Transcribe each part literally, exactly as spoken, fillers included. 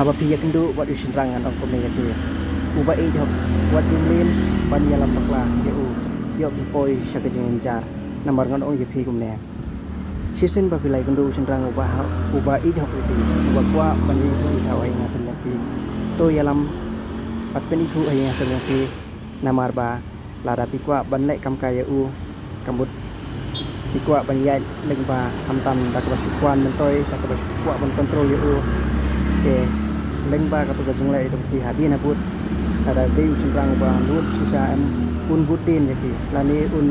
Haba phi ïakynduh bad u shynrang ngan ong kumne ïa phi. Uba ïeit hok wat ju mlien ban ïalam bakla ïa u. Ïoh phi poi sha ka jingjynjar. Namar ngan ong ïa phi kumne. Shisien ba phi la ïakynduh u shynrang uba ha, uba ïeit hok ïa phi. Uba kwah ban ïathuh ïathaw ha ïing ha sem jong phi. To ïalam bad pynithuh ha ïing ha sem jong phi. Namar ba lada phi kwah ban leh kam kai ïa u, ka mut phi kwah ban ïaid lyngba khamtam da kaba shu kwah myntoi, da kaba shu kwah ban control ïa u. Te lyngba katu ka jingleh jong phi hadien habud, lada dei u shynrang uba nud shisha em, un bud dien ïa phi lane un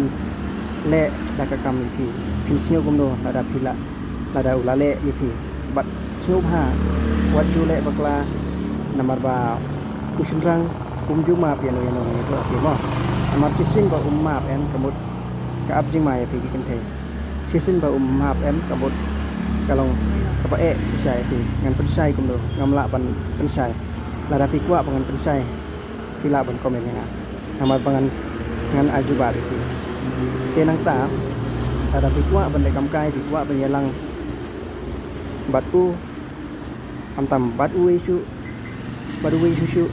leh da ka kam ïa phi. Phin sngew kumno lada phi la, lada u la leh ïa phi? Bad sngewbha wat ju leh bakla, namar ba u shynrang um ju map ïano ïano ïa tu ha phi mo. Namar shisien ba um map em, ka mut ka ap jingma ïa phi ki kynthei. Shisien ba um map em, ka mut ka long kaba eh shisha ïa phi. Ngan pynshai kumno, ngam lah ban pynshai. Lada phi kwah ba ngan pynshai, phi lah ban comment ïa nga. Namar ba ngan, ngan ai jubab ïa phi. Te nangta lada phi kwah ban leh kam kai, phi kwah ban ïalang bad u, khamtam bad uwei shuh, bad uwei shuh shuh.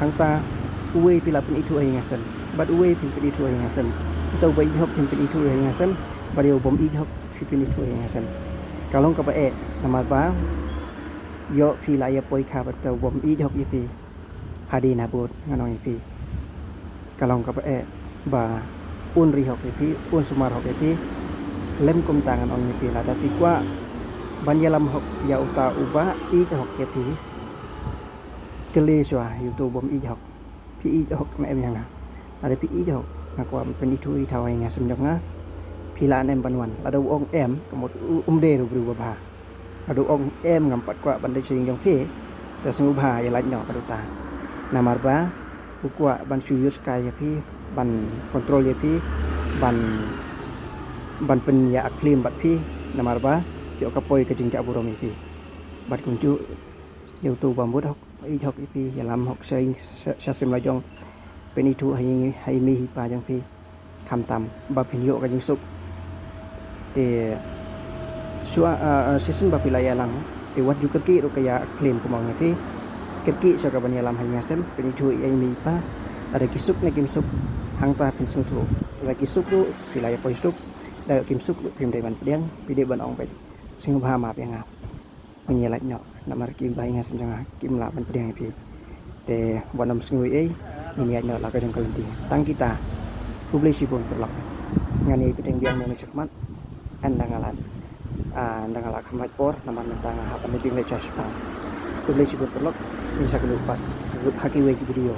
Hangta uwei phi la pynithuh ha ïing ha sem, bad uwei phin pynithuh ha ïing ha sem. Uta uba ïeit hok phin pynithuh ha ïing ha sem, bad ïa u bym ïeit hok phi pynithuh ha ïing ha sem. Ka long kaba eh, namar ba ïoh phi la ïa poi kha bad uta u bym ïeit hok ïa phi. Hadien habud ngan ong ïa phi, ka long kaba eh ba un ri hok ïa phi, un sumar hok ïa phi. Lem kumta ngan ong ïa phi, lada phi kwah ban ïalam hok ïa uta uba ïeit hok ïa phi, kylli shuwa ïa uta u bym ïeit hok. Phi ïeit hok ne em ïa nga? Lada phi ïeit hok, nga kwah ban pynithuh ithaw ha ïing ha sem jong nga. Phi lah ne em ban wan? Lada u ong em, ka mut u, um dei u briew ba bha. Lada u ong em, ngam pat kwah ban leit sha ïing jong phi, te sngewbha ïa lait noh bad uta. Namar ba u kwah ban shu use kai ïa phi, ban control ïa phi, ban, ban pynïaid klim bad phi. Namar ba ïoh ka poi ka jingjah burom ïa phi. Bad kumjuh ïa uta u bym bud hok, ïeit hok ïa phi, ïalam hok sha, sha, sha sem la jong. Pynithuh ha ïing, ha i mei i pa jong phi, khamtam ba phin ïoh ka jingsuk. Te shuwa, ah, ah, shisien ba phi la ïalang, te wat ju kyrkieh ruh ka ïa klim kumba ong ïa phi. Kyrkieh sha ka ban ïalam ha ïing ha sem, pynithuh ïa i mei i pa. Lada ki suk ne kim suk, hangta phin sngewthuh. Lada ki suk ruh phi la ïa poi suk, lada kim suk ruh phim dei ban pdiang, phi dei ban ong beit, sngewbha map ïa nga. Ngin ïa lait noh, namar ki ba ïing ha sem jong nga kim lah ban pdiang ïa phi. Te wat nym sngew ei ei, ngin ïaid noh la ka jong ka lynti. Tang kita, khublei shibun paralok. Ngan ïa pdiang biang mynne shakhmat. Ynda nga la, ah, ynda nga la kham lait por, namar mynta nga hap ban leit jingleit sha shipang. Khublei shibun paralok. Ngin sa ïakynduh pat ha kiwei ki video.